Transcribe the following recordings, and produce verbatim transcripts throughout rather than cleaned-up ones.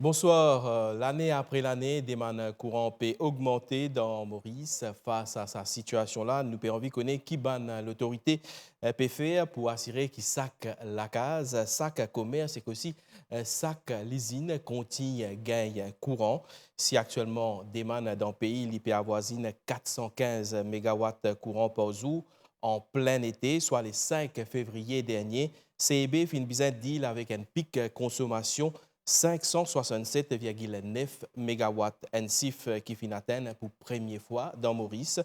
Bonswar. Euh, lane apre lane, demann kouran pe ogmante dan Moris. Fas a sa sitiasion la, nou pe anvi kone ki bann lotorite, euh, pe fer pou asire ki sak lakaz, sak komers ek osi, euh, sak lizinn kontign gagn kouran. Si aktielman demann dan pei li pe avwazinn kat san kinz megawat kouran par zour, an plin ete, swa le sink fevriye dernie, C E B finn bizin deal avek enn pik konsomasion sink san swasannset virgil nef megawat, enn sif ki finn atenn pou premie fwa dan Moris.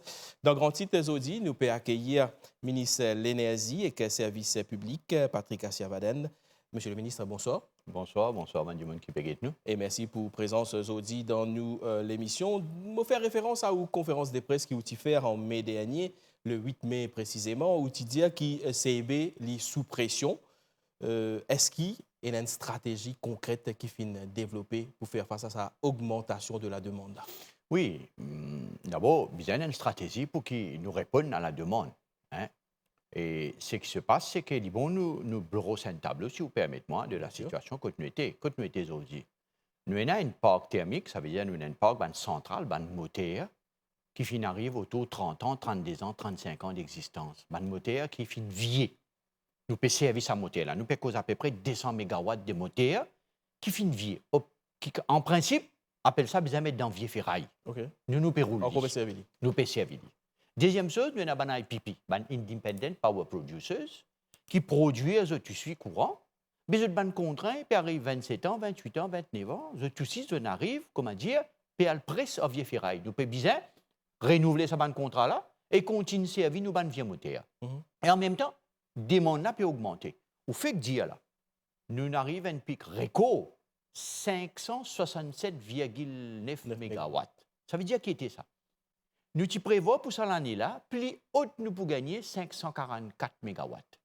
Dan Gran Tit zordi, nou pe akeyir minis lenerzi ek servis piblik, Patrick Kassir-Vadène. Misie le minis, bonswar. Bonswar, bonswar bann dimoun ki pe get nou. E mersi pou prezans zordi dan nou, euh, lemision. Mo fer referans a ou konferans de pres ki ou ti fer an me dernie, le wit me presizeman, ou ti dir ki, euh, C E B li sou presion. Euh, eski ena enn stratezi konkret ki finn devlope pou fer fas a sa ogmantasion de la demann la? Wi, mm, dabor, bizin enn stratezi pou ki nou reponn a la demann, hein. E seki se pas, se ke li bon nou, nou bros enn tablo, si ou permet mwa, de la sitiasion kot nou ete, kot nou ete zordi. Nou ena enn park termik, savedir nou ena enn park bann santral, bann moter, ki finn ariv otour trant an, trannde an, trannsink an dexistans. Bann moter ki finn vie. Nou pe servi sa moter la. Nou pe koz apepre de san megawat de moter ki finn vie. Op-, ki, an prinsip, apel sa bizin met dan vie feray. Ok. Nou, nou pe roul li. Ankor pe servi li. Nou pe servi li. Deziem soz, nou ena bann I P P, bann Independent Power Producers, ki prodwir zot osi kouran, me zot bann kontra pe ariv vennset an, vennwit an, vennef an, zot osi zot inn ariv, kouma dir, pe al pres ar vie feray. Nou pe bizin renouvle sa bann kontra la e kontign servi nou bann vie moter. Mhm. E an mem tan, demann la pe ogmante. Ou fek dir la, nou inn ariv enn pik rekor, sink san swasannset virgil nef megawat. Nef megawat. Savedir ki ete sa? Nou ti prevwar pou sa lane la, pli ot nou pou gagne sink san karannkat megawat.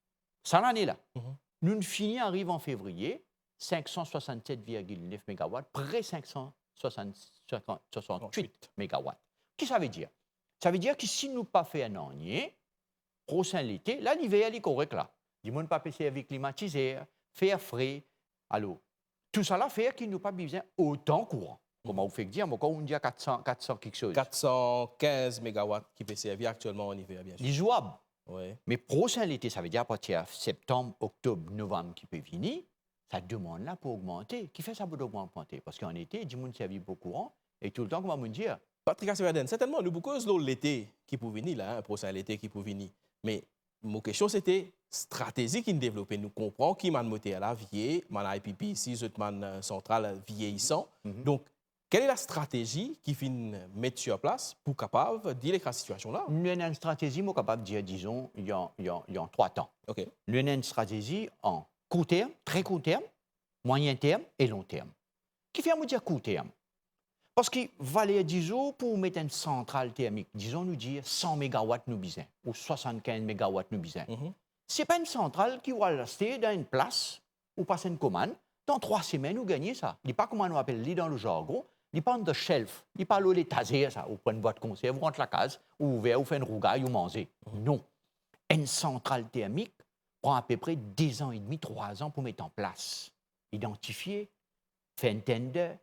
Sa lane la, mhm, nou fini ariv an fevriye, sink san swasannset virgil nef megawat, pre sink san swasant, swasant, swasantwit megawat. Ki savedir? Savedir ki si nou pa fer nanye, prosin lete, la liver li korek la. Dimoun pa pe servi klimatizer, fer fre. Alor, tousala fer ki nou pa bizin otan kouran. Kouma ou fek dir, mo krwar ou dir kat san, kat san kiksoz. Kat san kinz megawat ki pe servi aktielman an iver, bien sir. Li zouab. Wi. Me prosin lete, savedir apartir septanm, oktob, novanm ki pe vini, sa demann la pou ogmante. Kifer sa pou ogmante? Parski an ete, dimoun servi pou kouran, e toultan, kouma mo'nn dir, Patrick Kassir-Vadène, sertennman, nou pou koz lor lete ki pou vini la, hein, prosin lete ki pou vini. Me mo kestion sete, stratezi ki'nn devlope, nou konpran ki bann moter la vie, bann I P P isi, zot bann, euh, santral vieyisan. Mhm. Donk, quelle est la stratégie ki finn met sur place pou kapav deal ek sa sitiasion la? Nou ena enn stratezi, mo kapav dir, dizon, il y a, il y a, il y a trwa tan. Ok. Nou ena enn stratezi an kour term, tre kour term, mwayin term e long term. Kifer mo dir kour term? Parski valer dizour pou met enn santral termik, dizon nou dir san megawat nou bizin, ou swasannkinz megawat nou bizin. Mhm. Se pa enn santral ki ou al aste dan enn plas, ou pas enn komann, dan trwa semenn ou gagne sa. Li pa kouma nou apel li dan le jargon, li pa on the shelf, li pa lor letazer sa, ou pran enn bwat konserv, ou rant lakaz, ou ouver, ou fer enn rougay, ou manze. Mhm. Non. Enn santral termik pran apepre de zan edmi, trwa zan pou met an plas. Idantifie, fer enn tender,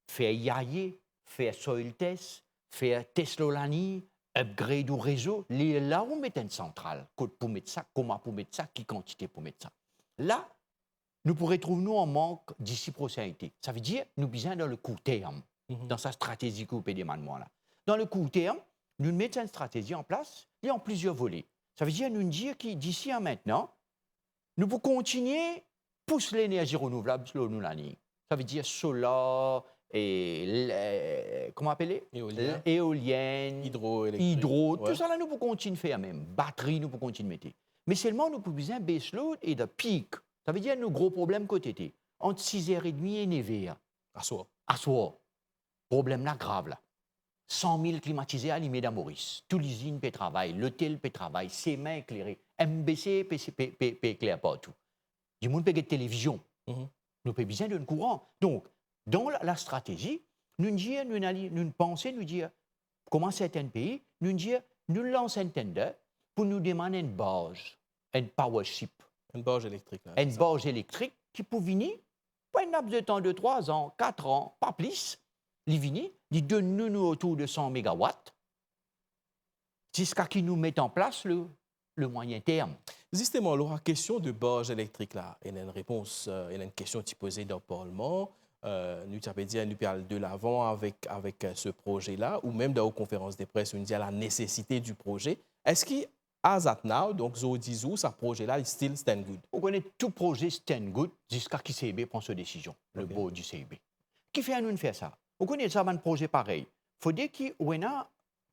fer I A E, fer soil test, fer test lor laliny, upgrade ou rezo, lerla ou met enn santral, kot pou met sa, kouma pou met sa, ki kantite pou met sa. La, nou pou retrouv nou an mank disi prosin ete. Savedir, nou bizin dan le kour term, mhm, dan sa stratezi ki ou pe demann mwa la. Dan le kour term, nou met enn stratezi an plas, li an plizier vole. Savedir, nou dir ki disi a mintnan, nou pou kontigne pous lenerzi renouvlab lor nou laliny. Savedir solar, e, le, kouma apele? Eolien. Eolienn, idroelektrik. Idro, wi, tousala nou pou kontign fer mem. Batri nou pou kontign mete. Me selman nou pou bizin base load e the peak. Savedir nou gro problem kot ete? Ant siz er edmi e nef er. Aswar. Aswar. Problem la grav la. San mil klimatizer alime dan Moris. Tou lizinn pe travay, lotel pe travay, semin eklere, M B C pe, pe, pe, pe ekler partou. Dimoun pe get televizion. Mhm. Nou pe bizin donn kouran. Donk, dan la, la stratezi, nou dir, nou analiz, nou panse, nou dir, kouma sertin pei, nou dir, nou lans enn tender pou nou demann enn barz, enn power ship. Enn barz elektrik la, enn barz elektrik ki pou vini pou Enn laps de tan de trwa an, kat an, pa plis, li vini, li donn nou, nou otour de san megawat, ziska ki nou met an plas le, le moyen term. Zisteman, lor la kestion de barz elektrik la, ena enn repons, eh, ena enn kestion ti poze dan parlman, eh, nou ti pe dir, nou pe al delavan avek, avek, eh, se proze la, ou mem dan ou konferans de pres, ou dir la nesesite di proze. Eski as at now, donk zordi zour, sa proze la, li still stand good? Ou kone tou proze stand good ziska ki C E B pran so desizion, le Ok. board di C E B. Kifer nou fer sa? Ou kone sa bann proze parey, fode ki ou ena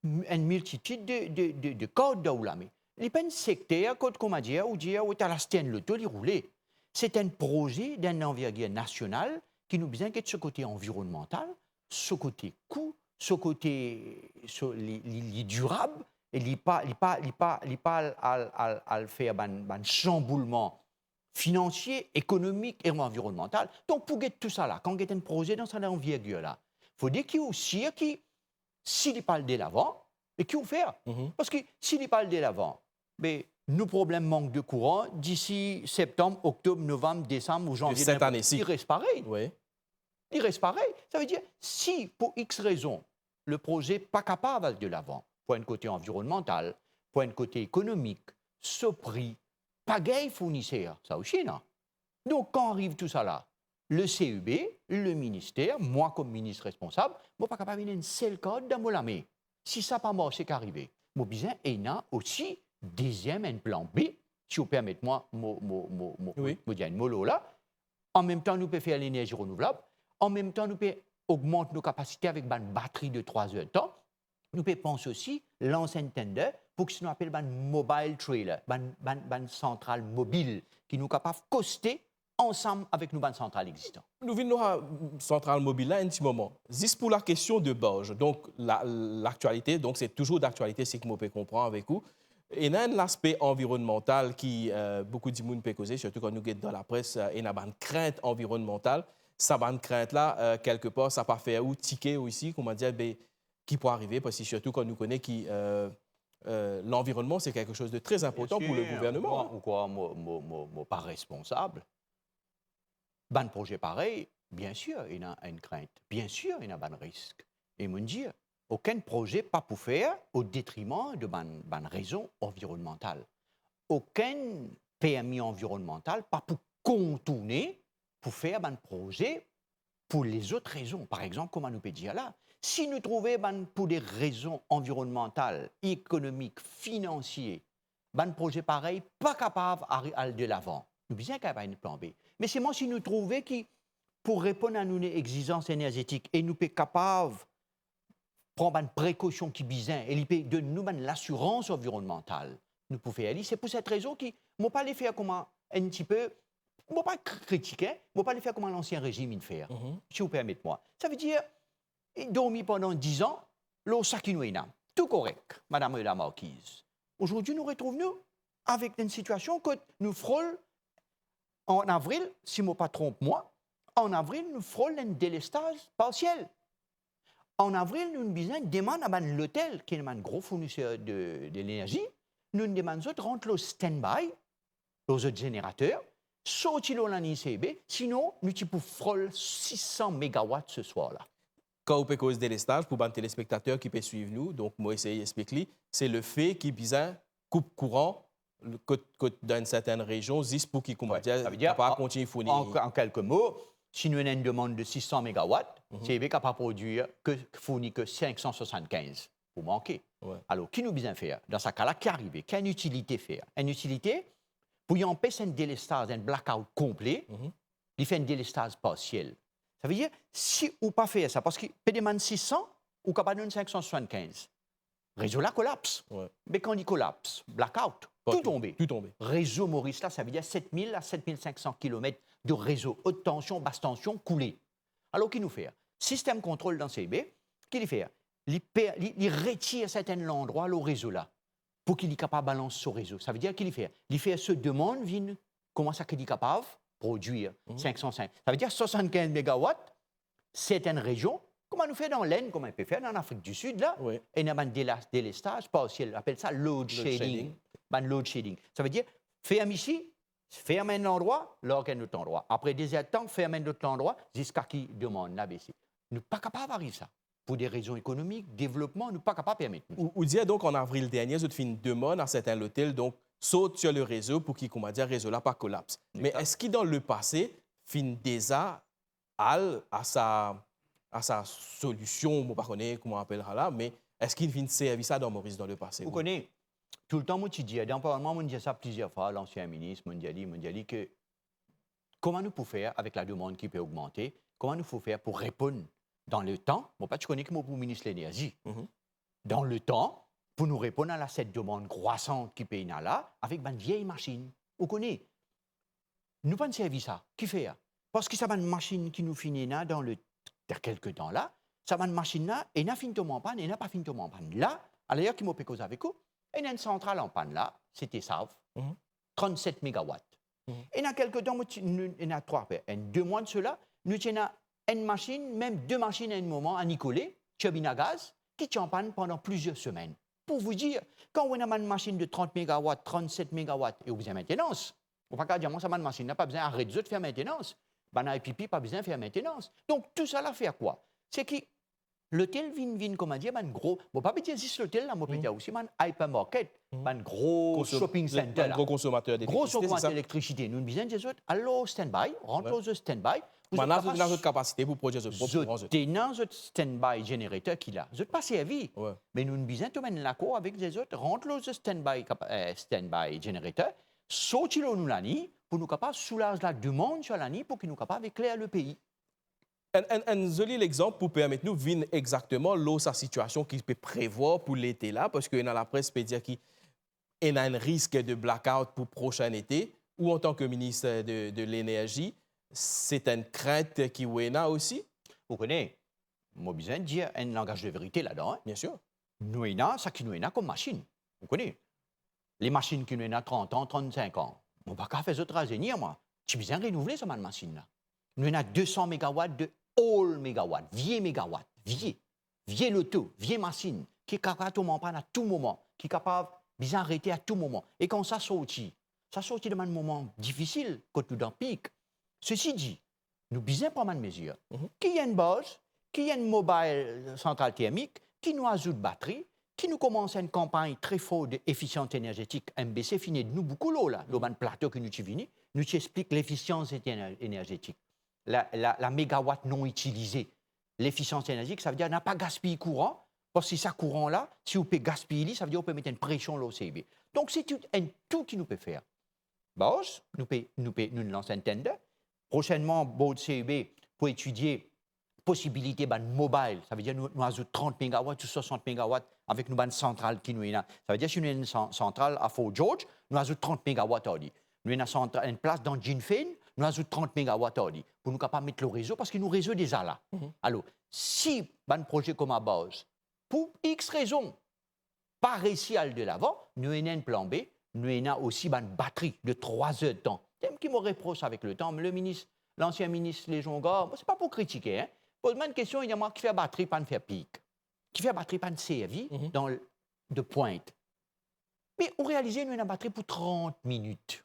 m-, enn miltitid de, de, de, de kart dan ou lame. Li pa enn sekter kot, kouma dir, ou dir, ou ta al aste enn loto, li roule. Se enn proze dan enn anvergir nasional ki nou bizin get so kote anvironnmantal, so kote kou, so kote, so, li, li, li dirab, e li pa, li pa, li pa, li pa al, al, al, al fer bann, bann sanboulman finansie, ekonomik e anvironnmantal. Donk, pou get tou sa la, kan get enn proze dan sa lanvergir la, fode ki ou sir ki si li pa al delavan, e ki ou fer? Mhm. Parski si li pa al delavan, be nou problem mank de kouran, disi septanm, oktob, novanm, desam ou zanvie, De cette année-ci. Li res parey. Wi. Li res parey. Savedir, si pou X rezon, le proze pa kapav al delavan, pou enn kote anvironnmantal, pou enn kote ekonomik, so pri, pa gagn fourniser, sa osi, non? Donk, kan ariv tou sa la, le C E B, le minister, mwa kom minis responsab, mo pa kapav ena enn sel kart dan mo lame. Si sa pa marse, ki arive? Mo bizin ena osi deziem, enn plan B, si ou permet mwa, mo, mo, mo, mo, Wi. mo dir enn mo lor la. An mem tan, nou pe fer lenerzi renouvlab. An mem tan, nou pe ogmant nou kapasite avek bann batri de trwa zer tan. Nou pe pans osi lans enn tender pou ki sa nou apel bann mobile trailer, bann, bann, bann santral mobil ki nou kapav koste ansam avek nou bann santral existan. Nou vinn lor, mm, santral mobil la enn ti moman. Zis pou lakestion de barz, donk la, laktialite, donk se touzour daktialite, seki mo pe konpran avek ou. Ena enn laspe anvironnmantal ki, eh, boukou dimoun pe koze, sirtou kan nou get dan lapres, eh, ena bann krint anvironnmantal. Sa bann krint la, eh, kelkepar, sa pa fer ou tike osi, kouma dir, be, ki pou arive, parski sirtou kan nou kone ki, eh, eh, lanvironnman, se kelke soz de tre inportan pou le gouvernman. Bien sir, ou krwar, ou krwar mo, mo, mo, mo pa responsab? Bann proze parey, bien sir, ena enn krint, bien sir, ena bann risk. E mo dir, okenn proze pa pou fer o detriman de bann, bann rezon anvironnmantal. Okenn permi anvironnmantal pa pou kontourne pou fer bann proze pou lezot rezon. Par exanp, kouma nou pe dir la, si nou trouve bann, pou de rezon anvironnmantal, ekonomik, finansie, bann proze parey pa kapav ari-, al delavan, nou bizin kapav enn plan B. Me selman si nou trouve ki pou reponn a nou exizans enerzetik e nou pe kapav pran bann prekosion ki bizin e li pe donn nou bann lasirans anvironnmantal, nou pou fer li. Se pou set rezon ki mo pa le fer kouma enn tipe, mo pa kri-, kritike, mo pa le fer kouma lansien rezim inn fer, Mhm. si ou permet mwa. Savedir, li dormi pandan diz an lor sa ki nou ena. Tou korek, Madam la Markiz. Azordi, nou retrouv nou avek enn sitiasion kot nou frol, an avril, si mo pa tronp mwa, an avril, nou frol enn delestaz parsiel. An avril, nou bizin demann a bann lotel, ki ena bann gro fourniser de, de lenerzi, nou demann zot rant lor standby, lor zot zenerater, sorti lor laliny C E B, sinon nou ti pou frol sis san megawat se swar la. Kan ou pe koz delestaz, pou bann telespektater ki pe swiv nou, donk mo esey explik li, se lefe ki bizin koup kouran, kot, kot dan enn sertenn rezion, zis pou ki, kouma dir, Wi, savedir, kapav an, kontign fourni. An, an kelke mo, si nou ena enn demann de sis san megawat, Mhm. C E B kapav prodwir ke, fourni ke sink san swasannkinz pou manke. Wi. Alor, ki nou bizin fer? Dan sa ka la, ki arive? Ki enn itilite fer? Enn itilite pou li anpes enn delestaz, enn blackout konple, Mhm. li fer enn delestaz parsiel. Savedir, si ou pa fer sa, parski pe demann sis san, ou kapav donn sink san swasannkinz. Rezo la kolaps. Wi. Me kan li kolaps, blackout, Partou. tou tonbe. Tou tonbe. Rezo Moris la, savedir set mil a set mil sink san kilomet de rezo, haute tension, basse tension, koule. Alor, ki nou fer? Sistem kontrol dan C E B, ki li fer? Li per-, li, li retir sertenn landrwa lor rezo la, pou ki li kapav balans so rezo. Savedir ki li fer? Li fer so demann vinn, kouma sa ki li kapav prodwir Mhm. sink san sink. Savedir swasannkinz megawat, sertenn rezion, kouma nou fer dan Lenn, kouma nou pe fer dan Lafrik di Sid la, Wi. ena bann dela-, delestaz parsiel, apel sa load Load shedding. shedding. Bann load shedding. Savedir, ferm isi, Ferm enn landrwa, larg enn lot landrwa. Apre de zer-d-tan, ferm enn lot landrwa, ziska ki demann la bese. Nou pa kapav ariv sa. Pou de rezon ekonomik, devlopman, nou pa kapav permet nou. Ou, ou dir donk an avril dernie, zot finn demann a sertin lotel, donk, sort sur le rezo pou ki, kouma dir, rezo la pa kolaps. Me eski dan lepase, finn deza al a sa, a sa solision, mo pa kone kouma apel sa la, me eski finn servi sa dan Moris dan lepase? Ou kone, toultan mo ti dir, dan parlman, mo dir sa plizier fwa, lansien minis, mo dir li, mo dir li ke kouma nou pou fer avek lademann ki pe ogmante, kouma nou pou fer pou reponn dan letan, mo pa ti kone ki mo pou minis lenerzi. Mhm. Dan letan, pou nou reponn a la, set demann krwasan ki pe ena la, avek bann vie masin. Ou kone, nou pa'nn servi sa. Kifer? Parski sa bann masin ki nou finn ena dan le, dan kelke tan la, sa bann masin la, ena finn tom an pann, ena pa finn tom an pann. La, aler ki mo pe koz avek ou, ena enn santral an pann la, sete Sav, mhm, trannset megawat. Mhm. Ena kelke tan, mo ti, nou, ena trwa pe, enn de mwa de sela, nou ti ena enn masin, mem de masin a enn moman, a Nikole, tirbinn a gaz, ki ti an pann pandan plizier semenn. Pou vous dire, kan ou ena bann masin de trant megawat, trannset megawat, e ou bizin maintenans, ou pa kapav dir mwa sa bann masin la pa bizin, aret zot fer maintenans. Bann I P P pa bizin fer maintenans. Donk, tou sa la fer kwa? Se ki lotel vinn, vinn, kouma dir, bann gro, mo pa pe dir zis lotel la, mo pe dir osi bann hypermarket, bann gro shopping center la. Konsom-, bann gro konsomater delektriste, se sa? Gro konsomater delektriste. Nou bizin dir zot, al lor standby, rant lor zot standby, pou zot kapav, zot ena zot kapasite pou prodir zot prop kouran, zot. Zot ena zot standby generator ki la. Zot pa servi. Wi. Me nou bizin tom enn lakor avek zot, rant lor zot standby kapa-, eh, standby generator, sorti lor nou lani, pou nou kapav soulaz lademann sir lani, pou ki nou kapav ekler lepei. Enn, enn, enn zoli lexanp pou permet nou vinn exakteman lor sa sitiasion ki pe prevwar pou lete la, parski ena lapres pe dir ki ena enn risk de blackout pou prosin ete, ou antan ke minis de, de lenerzi, se enn krint ki ou ena osi? Ou kone, mo bizin dir enn langaz de verite ladan, hein. Bien sir. Nou ena seki nou ena kom masin. Ou kone, le masin ki nou ena trant an, trannsink an, mo pa kapav fer zot razenir mwa. Ti bizin renouvle sa bann masin la. Nou ena de san megawat de old megawat, vie megawat, vie, vie loto, vie masin, ki kapav tom an pann a tou moman, ki kapav bizin arete a tou moman. E kan sa sorti, sa sorti dan bann moman difisil, kot nou dan pik. Sesi di, nou bizin pran bann mezir. Mhm. Ki enn baz, ki enn mobile santral termik, ki nou azout batri, ki nou koumans enn kanpagn tre for de efisians enerzetik. M B C finn ed nou boukou lor la, lor bann plato ki nou ti vini, nou ti explik lefisians ener-, enerzetik. La, la, la megawat non itilize. Lefisians enerzetik, savedir napa gaspiy kouran, parski sa kouran la, si ou pe gaspiy li, savedir ou pe met enn presion lor C E B. Donk, se tou enn tou ki nou pe fer. Baz, nou pe, nou pe, nou lans enn tender. Prosennman, board C E B pou etidie posibilite bann mobile, savedir nou, nou azout trant megawat ou swasant megawat avek nou bann santral ki nou ena. Savedir si nou ena enn san-, santral a Fort George, nou azout trant megawat ar li. Nou ena santra-, enn plas dan Jinfen, nou azout trant megawat ar li, pou nou kapav met lor rezo, parski nou rezo deza la. Mhm. Alor, si bann proze kouma Baz, pou X rezon, pa resi al delavan, nou ena enn plan B, nou ena osi bann batri de trwa zer de tan. Temp ki mo repros avek letan, le minis, lansien minis Lejongar, mo, se pa pou kritike, hein. Poz mwa enn kestion, li dir mwa, kifer batri pa'nn fer pik? Kifer batri pa'nn servi, mhm, dan l-, de pwint? Me ou realize nou ena batri pou trant minit.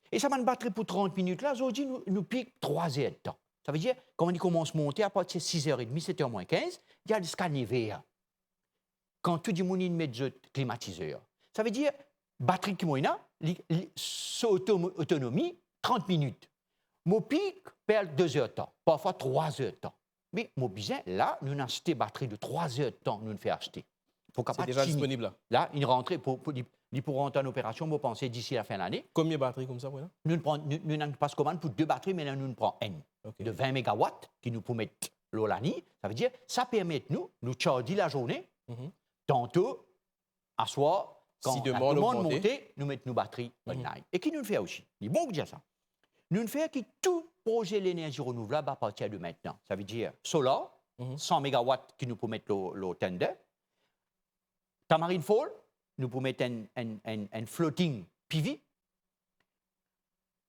E sa bann batri pou trant minit la, zordi nou, nou pik trwa zer de tan. Savedir, kouma li koumans monte apartir siz er edmi, set er mwin kinz, li al ziska nef er. Kan tou dimoun inn met zot klimatizer. Savedir, batri ki mo ena, li, li, so oto-, otonomi, trant minit. Mo pik, perd de zer de tan, parfwa trwa zer de tan. Me mo bizin, la, nou'nn aste batri de trwa zer de tan, nou'nn fer aste. Pou kapav tini. Se deza disponib la? La, inn rantre pou, pou li, li pou rant an operasion, mo panse, disi lafin lane. Konbien batri koumsa pou ena? Nou'nn pran, nou, nou, nou'nn pas komann pou de batri, me la nou'nn pran enn. Ok. De vin megawat, ki nou pou met lor lani, savedir, sa permet nou, nou charge lazourne, mhm, tanto aswar, kan lademann monte, nou met nou batri online. E ki nou'nn fer osi? Li bon ou dir sa. Nou'nn fer ki tou proze lenerzi renouvlab apartir de mintnan. Savedir, solar, san megawat ki nou pou met lor, lor tender. Tamarine Falls, nou pou met enn, enn, enn, enn floating P V.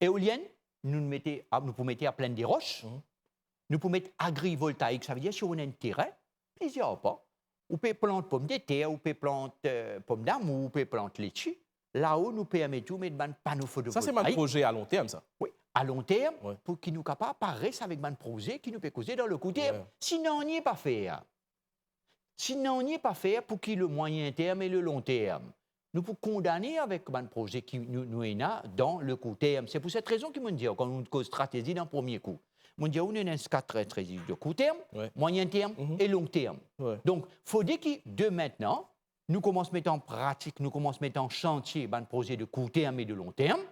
Eolienn, nou mete, nou pou mete a Plaine des Roches. Nou pou met agrivoltaik, savedir si ou ena enn terin, plizier arpan, ou pe plant pomdeter, ou pe plant, eh, pomdamour, ou pe plant letchi, lao nou permet ou met bann pano fotovoltaik. Sa se bann proze a long term, sa? Wi, a long term, wi, pou ki nou kapav pa res avek bann proze ki nou pe koze dan le kour term. Wi. Si nanye pa fer, si nanye pa fer pou ki le mwayin term e le long term, nou pou kondane avek bann proze ki nou, nou ena dan le kour term. Se pou set rezon ki mo'nn dir, kan nou koz stratezi dan premie kou, mo'nn dir ou nou ena enn stratezi de kour term, wi, mwayin term, mhm, e long term. Wi. Donk, fode ki de mintnan, nou koumans met an pratik, nou koumans met an santie bann proze de kour term e de long term,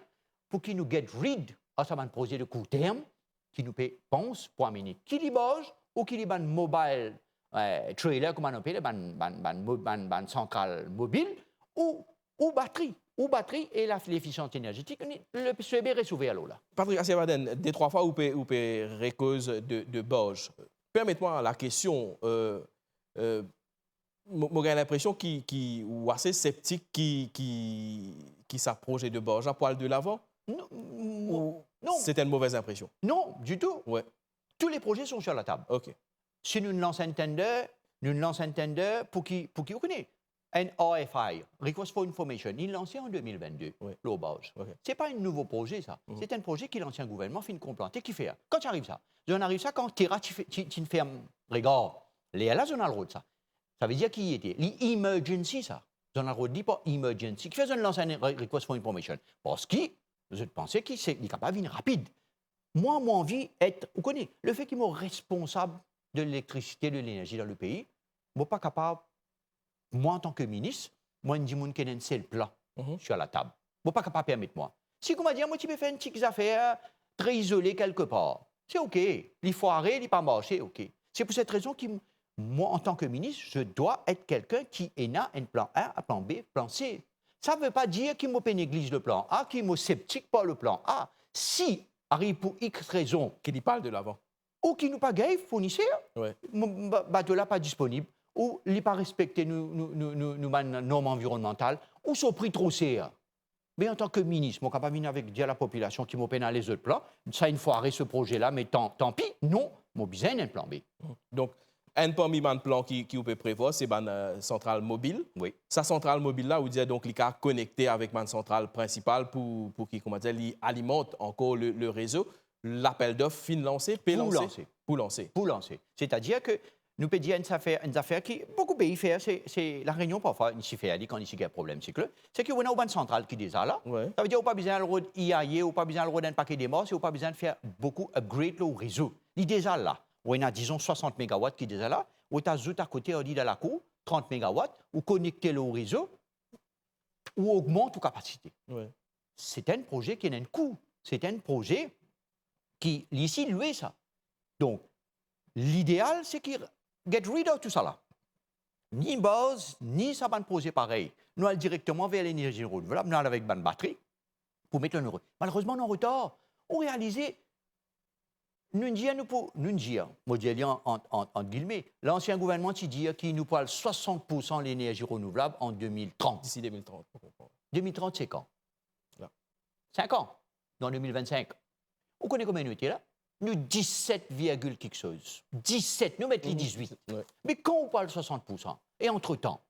pou ki nou get rid ar sa bann proze de kour term ki nou pe pans pou amene, ki li barz ou ki li bann mobile, eh, trailer, kouma nou apel, bann, bann, bann mo-, bann, bann santral mobil, ou, ou batri, ou batri e la, lefisians enerzetik, ni, le CEB res ouver lor la. Patrick Asirvadene, de trwa fwa ou pe, ou pe rekoz de, de barz. Permet mwa la kestion, euh, euh, mo, mo gagn linpresion ki, ki ou ase septik ki, ki, ki sa proze de barz la pou al de lavan? Non, mo-, ou non. C'est une mauvaise impression? Non, ditou. Wi. Tous les projets sont sur la table. Ok. Si nou lans enn tender, nou lans enn tender pou ki, pou ki, ou kone, enn R F I, Request for Information, li lanse an de mil vennde, wi, lor barz. Ok. Se pa enn nouvo proze, sa. Mhm. Se enn proze ki lansien gouvernman finn konplante, ki fer. Kan ti ariv sa? Zot ariv sa kan Tera ti fe-, ti, ti ferm regar. Lerla zot ena le rod sa. Savedir ki li ete, li emergency sa. Zot ena le rod li par emergency. Kifer zot ena lans enn re-, Request for Information? Parski zot panse ki se, li kapav vinn rapid. Mwa, mo anvi et, ou kone, lefe ki mo responsab de lelektrisite, de lenerzi dan le pei, mo pa kapav, mwa antan ki minis, mo enn dimoun ki ena enn sel plan, mhm, sur la table. Mo pa kapav permet mwa. Si koumadir mo ti pe fer enn ti zafer tre izole kelkepar, se ok, li fware, li pa marse, ok. Se pou set rezon ki m-, mwa, antan ki minis, je dois être quelqu'un ki ena enn plan A, plan B, plan C. Sa ve pa dir ki mo pe negliz le plan A, ki mo septik par le plan A. Si ariv pou X rezon, ki li pa al de lavan, ou ki nou pa gagn fourniser, wi, mo, ba-, bato la pa disponib, ou li pa respekte nou, nou, nou, nou, nou bann norm anvironmantal, ou so pri tro ser. Me antan ki minis, mo kapav vinn avek, dir lapopilasion ki mo pena lezot plan, sa inn fware se proze la, me tan, tanpi, non, mo bizin enn plan B. Donk, enn parmi bann plan ki, ki ou pe prevwar, se bann, euh, santral mobil. Wi. Sa santral mobil la, ou dir, donk, li kapav konekte avek bann santral prinsipal pou, pou ki, koumadir, li alimant ankor le, le rezo. Lapel dof finn lanse, pe lanse? Pou lanse. Pou lanse. Pou lanse. Setadir ki nou pe dir enn zafer, enn zafer ki boukou pei fer, se, se La Rényon parfwa, isi fer li, kan isi gagn problem siklonn, se ki ou ena ou bann santral ki deza la. Wi. Savedir ou pa bizin al rod I A E, ou pa bizin al rod enn pake demars, e ou pa bizin fer boukou upgrade lor ou rezo. Li deza la. Ou ena, dizon, swasant megawat ki deza la, ou ti azout akote ar li dan lakour, trant megawat, ou konekte lor ou rezo, ou ogmant ou kapasite. Wi. Se enn proze ki ena enn kou. Se enn proze ki, li isi lwe sa. Donk, lideal, se ki get rid of tou sa la. Ni barz, ni sa bann proze parey. Nou al direkteman ver lenerzi renouvlab, nou al avek bann batri pou met lor nou. Malerezman, nou an retar. Ou realize, nou dir nou pou, nou dir, mo dir li an, an, an, ant gilme, lansien gouvernman ti dir ki nou pou al swasant poursan lenerzi renouvlab an de mil trant. D'ici deux mille trente, pour comprendre. De mil trant, se kan? La. Sink an. Nou an de mil vennsink. Ou kone konbien nou ete la? Nou diset virgil kiksoz. Diset, nou met li dizuit. Wi. Me kan ou pou al swasant poursan? E antretan,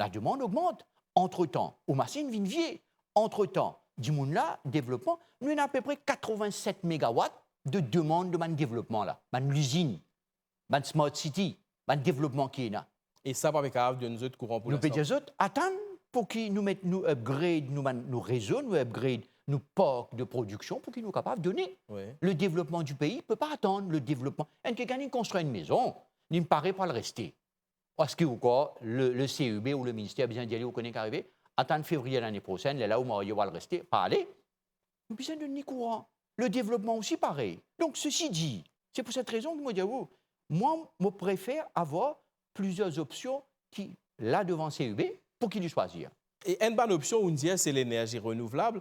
lademann ogmant. Antretan, ou masinn vinn vie. Antretan, dimoun la, devlopman, nou ena apepre katrevin-set megawat de demann de bann devlopman la, bann lizinn, bann smart city, bann devlopman ki ena. E sa pa pe kapav donn zot kouran pou linstan? Nou pe dir zot, atann pou ki nou met, nou upgrade nou bann, nou rezo, nou upgrade nou park de prodiksion pou ki nou kapav done. Wi. Le devlopman di pei pe pa atann, le devlopman. Enn kikenn inn konstrir enn mezon, li pare pou al reste. Parski ou krwar le, le CEB ou le minister bizin dir li, ou kone ki arive, atann fevriye lane prosenn, lerla ou marye ou al reste, pa ale. Nou bizin donn li kouran. Le devlopman osi parey. Donk, sesi di, se pou set rezon ki mo dir ou, mwa, mo prefer avoir plizier opsion ki la devan CEB pou ki li swazir. E enn bann opsion, ou'nn dir, se lenerzi renouvlab.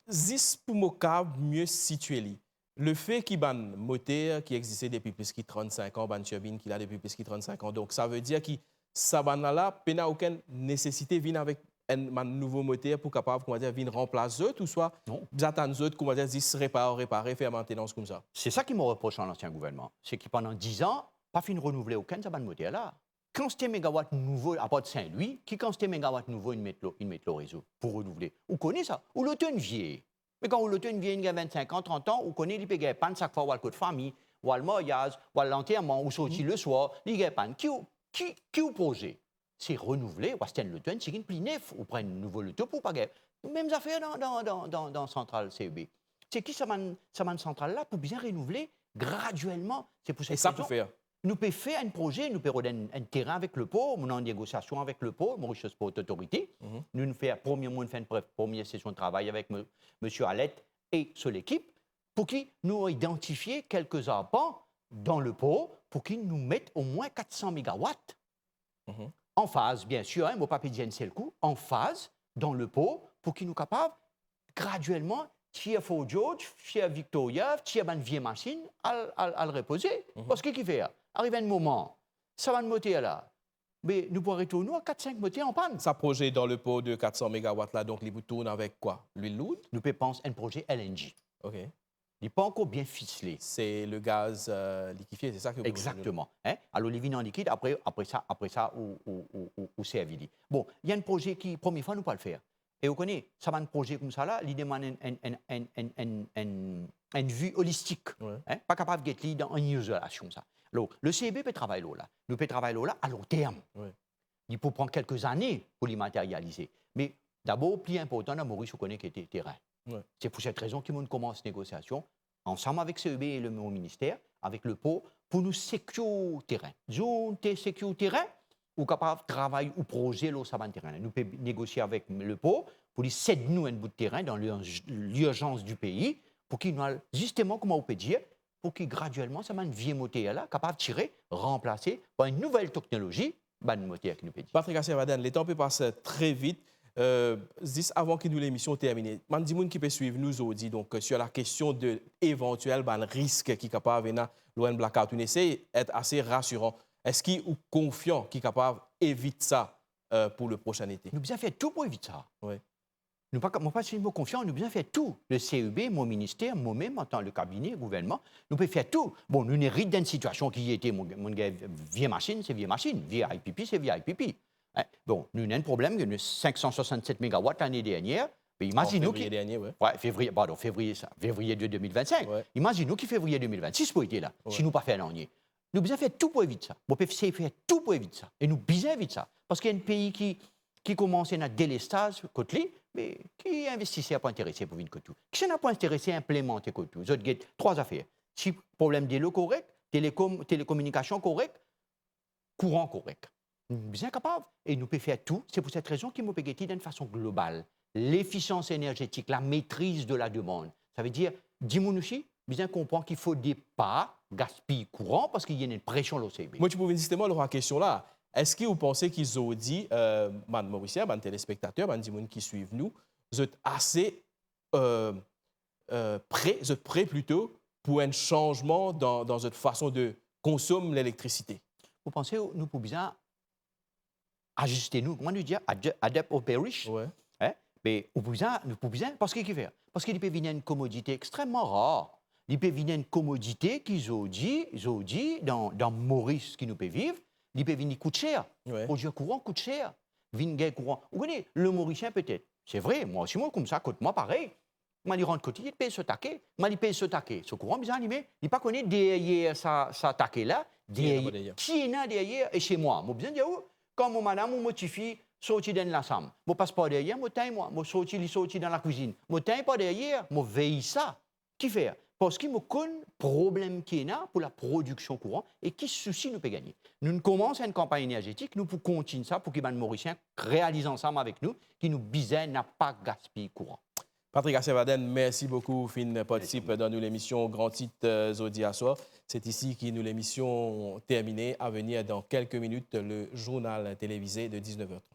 Zis pou mo kapav mie sitie li. Lefe ki bann moter ki existe depi plis ki trannsink an, bann tirbinn ki la depi plis ki trannsink an, donk sa ve dir ki sa bann la la pena okenn nesesite vinn avek enn bann nouvo moter pou kapav, koumadir, vinn ranplas zot, ouswa... Non. Bizin atann zot, koumadir, zis repar, repare, fer mantenans koumsa? Se sa ki mo repros ar lansien gouvernman, se ki pandan diz an, pa finn renouvle okenn sa bann moter la. kantite megawat nouvo, apar Saint-Louis, ki kantite megawat nouvo inn met lor, inn met lor rezo pou renouvle? Ou kone sa? Ou loto inn vie. Me kan ou loto inn vie, inn gagn vinn-sink an, trant an, ou kone li pe gagn pann sak fwa ou al kot fami, ou al maryaz, ou al lanterman, ou sorti leswar, li gagn pann. Ki ou, ki, ki ou proze? Se renouvle, ou aste enn loto, enn tigit pli nef, ou pran enn nouvo loto pou pa gagn. Mem zafer dan, dan, dan, dan, dan santral C E B. Se ki sa bann, sa bann santral la pou bizin renouvle gradielman. Se pou sa nou pe fer enn proze, nou pe rod enn, enn terin avek lepor, nou an negosiasion avek lepor, Mauritius Port Authority. Nou, nou fer premie, nou fer enn pre-, premie sesion travay avek mo-, misie Alette e so lekip, pou ki nou idantifie kelke zarpan dan lepor, pou ki nou met omwin kat san megawat. An faz, bien sir, hein, mo pa pe dir enn sel kou, an faz dan lepor, pou ki nou kapav gradielman tir Fort George, tir Victoria, tir bann vie masinn, al, al, al repoze. Parski ki fer? Ariv enn moman, sa bann moter la, me nou pou retourn a kat-sink moter an pann. Sa proze dan lepor de kat san megawat la, donk li pou tourn avek kwa? Lwil lourd? Nou pe pans enn proze L N G. Ok. Li pa ankor bien fisle. Se legaz, euh, likifie, se sa ki ou pe... Exactement, hein. Alor, li vinn an likid, apre, apre sa, apre sa, ou, ou, ou, ou, ou servi li. Bon, li enn proze ki, premie fwa nou pou al fer. E ou kone, sa bann proze koumsa la, li demann enn, enn, enn vi olistik. Wi. Hein? Pa kapav get li dan enn izolasion, sa. Alor, le C E B pe travay lor la. Nou pe travay lor la a long term. Wi. Li pou pran kelke zane pou li materialize. Me dabor, pli inportan dan Moris, ou kone ki te-, terin. Wi. Se pou set rezon ki mo'nn koumans negosiasion ansam avek C E B e le, mo minister, avek lepor, pou nou sekir terin. Zour nou sekir terin, ou kapav travay ou proze lor sa bann terin la. Nou pe negosie avek lepor pou li sed nou enn bout terin dan lirz-, lirzans di pei, pou ki nou al, zisteman, kouma ou pe dir, pou ki gradielman sa bann vie moter la kapav tire, ranplase par enn nouvel teknolozi, bann moter ki nou pe dir. Patrick Asirvadin, letan pe pas tre vit. Euh, zis avan ki nou lemision termine, bann dimoun ki pe swiv nou zordi, donk, euh, sur la kestion de evantiel bann risk ki kapav ena lor enn blackout, nou esey et ase rasiran. Eski ou konfian ki kapav evit sa, euh, pou le prosin ete? Nou bizin fer tou pou evit sa. Wi. Nou pa, mo pa swiv mo konfian, nou bizin fer tou. Le C E B, mo minister, momem, antan le kabine gouvernman, nou pe fer tou. Bon, nou erit dan enn sitiasion ki ete, mo, mo gagn vie masinn, se vie masinn, vie I P P, se vie I P P. Hein? Bon, nou ena enn problem, nou sink san swasannset megawat lane dernier, me imazinn ou ki... An fevriye dernier, wi. Wi, fevriye, pardon, fevriye sa, fevriye de de mil vinn-sink. Wi. Imazinn ou ki fevriye de mil vinn-sis pou ete la, wi, si nou pa fer nanye. Nou bizin fer tou pou evit sa. Mo pe sey fer tou pou evit sa. E nou bizin evit sa. Parski enn pei ki, ki koumans ena delestaz kot li, me ki investiser pou interese pou vinn kot ou? Kisannla pou interese inplimante kot ou? Zot get trwa zafer. Si problem delo korek, telekom-, telekominikasion korek, kouran korek. Nou bizin kapav, e nou pe fer tou. Se pou set rezon ki mo pe get li dan enn fason global. Lefisians enerzetik, la metriz de la demann. Savedir, dimoun osi bizin konpran ki fode pa gaspiy kouran, parski ena enn presion lor C E B. Mo ti pou vinn zisteman lor sa kestion la. Eski ou panse ki zordi, euh, bann Morisien, bann telespektater, bann dimoun ki swiv nou, zot ase, euh, euh, pre, zot pre plito pou enn sanzman dan, dan zot fason de konsom lelektrisite? Mo panse nou pou bizin aziste nou, kouma nou dir, ad-, adapt or perish. Wi. Hein? Me ou pou bizin, nou pou bizin, parski ki fer? Parski li pe vinn enn komodite extreman rar. Li pe vinn enn komodite ki zordi, zordi, dan, dan Moris ki nou pe viv, li pe vinn, li kout ser. Wi. Prodwir kouran kout ser. Vinn gagn kouran. Ou kone, le Morisien petet, se vre, mwa osi mo koumsa, kot mwa parey, kouma li rant kot li, li pez so take. Kouma li pez so take, so kouran bizin alime. Li pa kone deryer sa, sa take la, ki ena deryer, ki ena deryer, e se mwa. Mo bizin dir ou, kan mo madam ou mo tifi sorti dan enn lasam, mo pas par deryer, mo tegn mwa, mo sorti, li sorti dan lakwizinn, mo tegn par deryer, mo vey sa. Ki fer? Parski mo konn problem ki ena pou laprodiksion kouran e ki sousi nou pe gagne. Nou'nn koumans enn kanpagn enerzetik, nou pou kontign sa pou ki bann Morisien realiz ansam avek nou ki nou bizin napa gaspiy kouran. Patrick Asirvadin, mersi boukou, finn partisip dan nou lemision Gran Tit, euh, zordi aswar. Se isi ki nou lemision termine. À venir dans quelques minutes, le journal télévisé de dix-neuf heures trente.